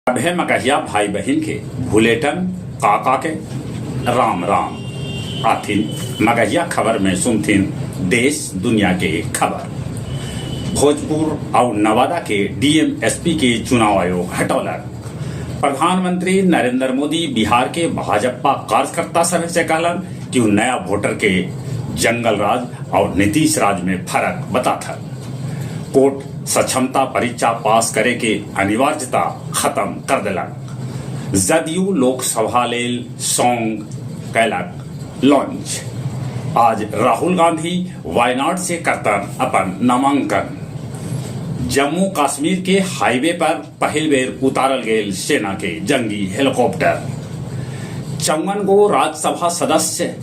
सभे मगहिया भाई बहिन के भुलेटन काका के राम राम। आथिन मगहिया खबर में सुनथिन देश दुनिया के खबर। भोजपुर आउ नवादा के डीएम एसपी के चुनाव आयोग हटौलक। प्रधानमंत्री नरेंद्र मोदी बिहार के भाजपा कार्यकर्ता सभे से कहलन कि ऊ नया वोटर के जंगल राज और नीतीश राज में फर्क बताथन। कोर्ट सक्षमता परीक्षा पास करे के अनिवार्यता खत्म कर देलक। जदयू लोकसभा लेल सॉन्ग कैलक लॉन्च। आज राहुल गांधी वायनाड से करतन अपन नामांकन। जम्मू कश्मीर के हाईवे पर पहिल बेर उतारल गेल सेना के जंगी हेलीकॉप्टर। 54 गो राज्यसभा सदस्य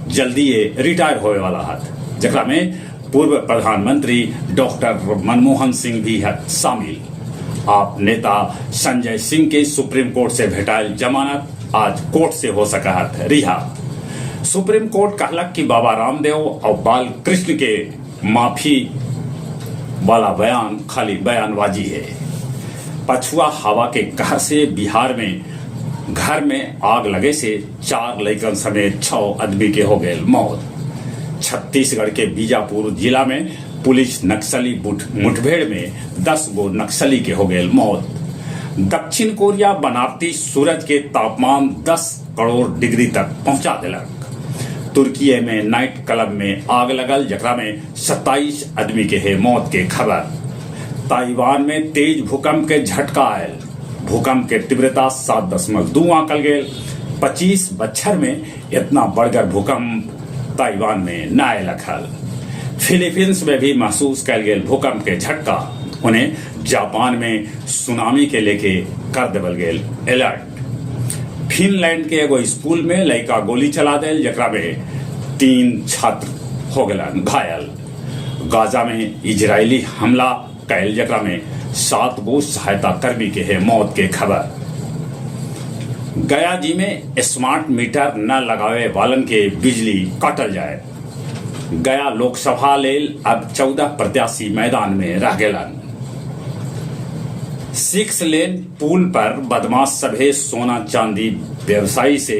जल्दीए रिटायर होवे वाला हथ, जेकरा में पूर्व प्रधानमंत्री डॉक्टर मनमोहन सिंह भी हथ शामिल। आप नेता संजय सिंह के सुप्रीम कोर्ट से भेटायल जमानत आज कोर्ट से हो सका हथ रिहा। सुप्रीम कोर्ट कहलक कि बाबा रामदेव और बाल कृष्ण के माफी वाला बयान खाली बयानबाजी है। पछुआ हवा के कहर से बिहार में घर में आग लगे से 4 लइकन समेत 6 आदमी के हो गए मौत। छत्तीसगढ़ के बीजापुर जिला में पुलिस नक्सली मुठभेड़ में 10 गो नक्सली के हो गए मौत। दक्षिण कोरिया बनावटी सूरज के तापमान 10 करोड़ डिग्री तक पहुंचा देलक। तुर्की में नाइट क्लब में आग लगल, जकरा में 27 आदमी के है मौत के खबर। ताइवान में तेज भूकंप के झटका आयल। भूकंप के तीव्रता 7.2 आंकल गेल। 25 बच्छर में इतना बड़गर भूकंप ताइवान में न आयल हल। फिलीपींस में भी महसूस कैल गेल भूकंप के झटका। उन्हें जापान में सुनामी के लेके कर देवल गेल अलर्ट। फिनलैंड के एगो स्कूल में लड़का गोली चला देल, जकरा में 3 छात्र हो गलन घायल। गाजा में इजरायली हमला कैल, जकरा में 7 गो सहायता कर्मी के है मौत के खबर। गया जी में स्मार्ट मीटर न लगावे वालन के बिजली काटल जाए। गया लोकसभा लेल अब 14 प्रत्याशी मैदान में रह गेलन। 6 लेन पुल पर बदमाश सभे सोना चांदी व्यवसायी से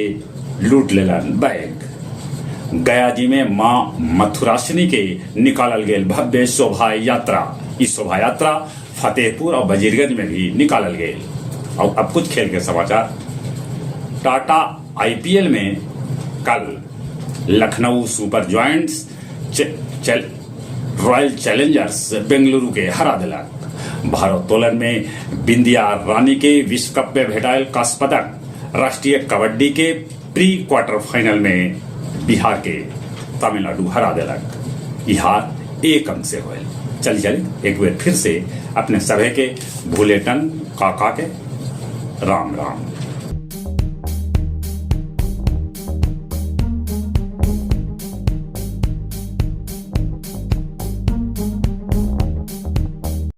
लूट लेलन बैग। गया जी में मां मथुरासिनी के निकालल गेल भव्य शोभा यात्रा। इस शोभा यात्रा फतेहपुर और वजीरगंज में भी निकालल गेल। और अब कुछ खेल के समाचार। टाटा आईपीएल में कल Lucknow super giants royal challengers Bengaluru के हरा दिलक। भारोत्तोलन में बिंदिया रानी के विश्व कप में भेटायल कांस्य पदक। राष्ट्रीय कबड्डी के प्री क्वार्टर फाइनल में बिहार के तमिलनाडु हरा दिलक। ई हार 1 अंक से होयल। चल चल एक बार फिर से अपने सभे के भूलेटन काका के राम राम।